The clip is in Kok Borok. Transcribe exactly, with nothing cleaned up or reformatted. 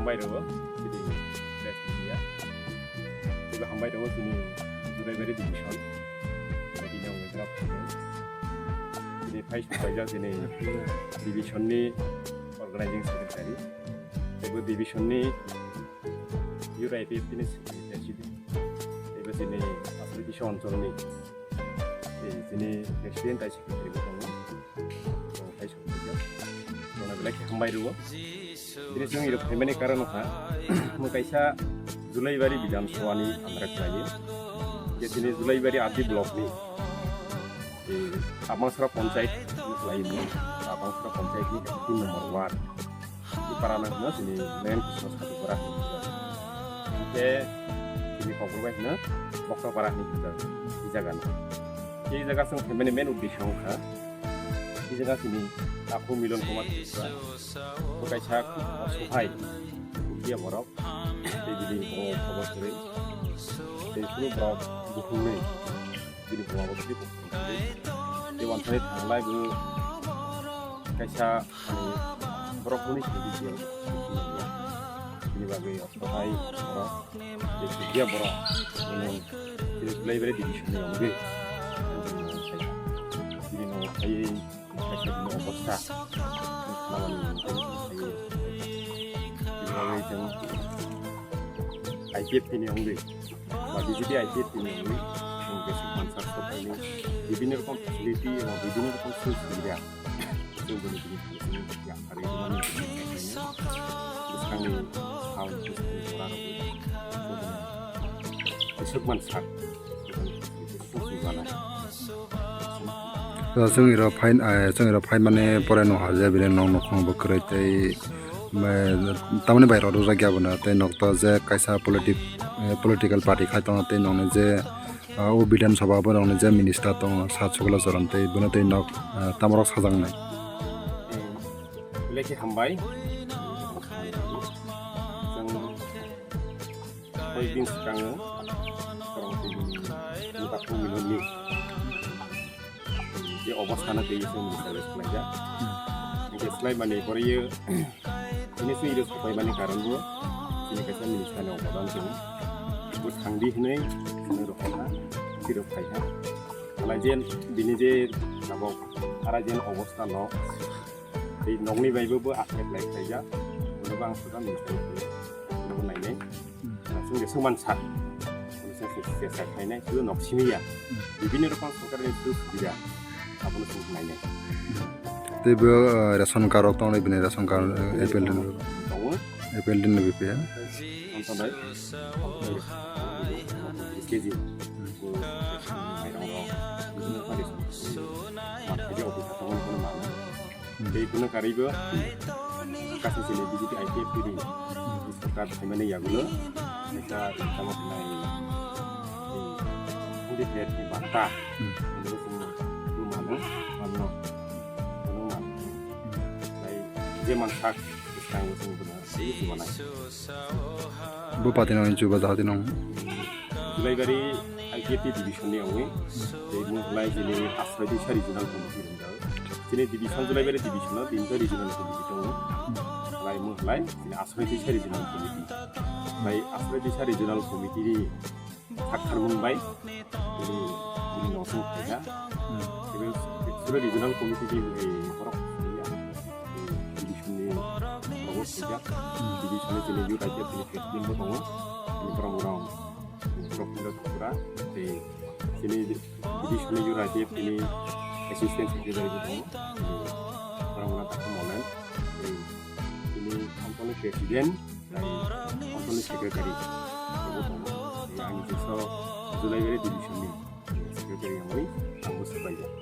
Hambai rwo, chini press media. Teibo hambai rwo chini Julaibari division. Chini tini wngwi graph chini. Chini phai supaijak chini division ni organizing secretary. Teibo division ni U R I P F ni secretary chini. Teibo chini aswk kisa onchol ni. Tei chini president tei secretary bo tongo. Tei hai song khe jono belai khe hambai rwo. Bini chwng iro phaimani karon wngkha, mo kaisa Julaibari Bidhan Sabha ni andra khlaiwi. Je chini Julaibari R D block ni, eh, Abangsara Panchayat ni khlaiwi, Abangsara Panchayat ni tin number ward. Para no hino chini main Christmas khatungpara hino. Hingke chini kokborok bai hino Boktopara hino hino. I jaga no. I jaga chwng phaimani main uddesho wngkha. I jaga chini takhuk Milon Kumar Tripura. Bo kaisa khub osohai. Dukhiya borok. Tei bini borok khobor kwrwi. Tei kunu borok bukhungnwi. Bini buma bo sri bo. Tei wanthani thanglai bo kaisa, ani borok hwnwi sidi siya. Bini bagwi osto hai borok. Tei sidi borok. Bini, bini Julaibari division ni wngwi. Bini no khai Kaisa bini obostha. Nabani mungkin sai. Bini bagwi chwng I P F T ni wngwi, ba B J P I P F T ni wngwi, chwng jesuk mansak sorkarni bibhinno rokom facility ebong bibhinno rokom sujog subida chwng bini bini thani chwng yapharwi rwmani bwskangni sal bwskangni jora rwgwi chwng bini jesuk mansak. Chwng iro phai, eh, chwng iro phai mani pore no haje bini nok nokhung bo kwrwi tei, eh, tamoni bai rw rwjak ya bono tei nok to je kaisa politic, eh, political party khai tongo tei nokni je, ah, o Bidhan Sabha bo nokni je minister tongo Sat Sukla Charan tei bono tei nok, eh, tamorok sajaknai. Belai khe hambai. Chwng Koi din swkango, korong tini ni takhuk Milon ni je obostha no tei se minister bai swlaijak. Hingke swlaimani pore yo, tini se iro swpaimani karon bo, tini kaisa minister ni obodan tongo. Bo thangdi hinui, hinui rokha, siro phaiha. Alai je bini je tabok, ara je obostha no, Tei nokni bai bo, bo aswk lai khlaijak. Bono bo ang soda ni sai khe. Bono bo nainai. Hmm. Chwng je soman sak. Bono se se se sak khlainai. Sudu nok simi ya. Hmm. Bibini rokom sorkar ni sudu subida. Abono chwng nainai. Tei bo, eh, ration card rok tongo, bini ration card, eh, A P L din. Tongo. A P L din ni B P L. Ang tongnai. K G. Hmm. Bo mairang rok. Bibini rokom. Mat khe office tongo, bono mano. Tei bono karwi bo kaisa chini B J P I P F T ni sorkar phaimani yagulo kaisa tamo khnai, tei hundred ni bata. Hmm. Bono chwng bo mano, mano, bono mano. Tei je mansak bwskango chwng bono tei chubanai. Bo party no chuba jahati nong. Julaibari I P F T division ni wngwi, tei mung lai chini Aswai Teisa Regional Committee ringjak. Chini division, Julaibari division o tinta Regional Committee tongo. Lai mung lai chini Aswai Teisa Regional Committee. Lai Aswai Teisa Regional Committee ni sakharmung bai chini, chini nosung khaija. Tei Aswai Regional Committee ni, eh, borok khaija. Tei division ni borok khaija. Division ni chini youth I P F T ni president bo tongo. Chini borok rok Rokunda Tripura, tei chini division ni U R I P F T ni assistant secretary bo tongo, chini Ramana Takha Molen, tei chini council ni president, tei council ni secretary bo tongo, tei ani jesa Julaibari division ni secretary wngwi ang bo swpaijak.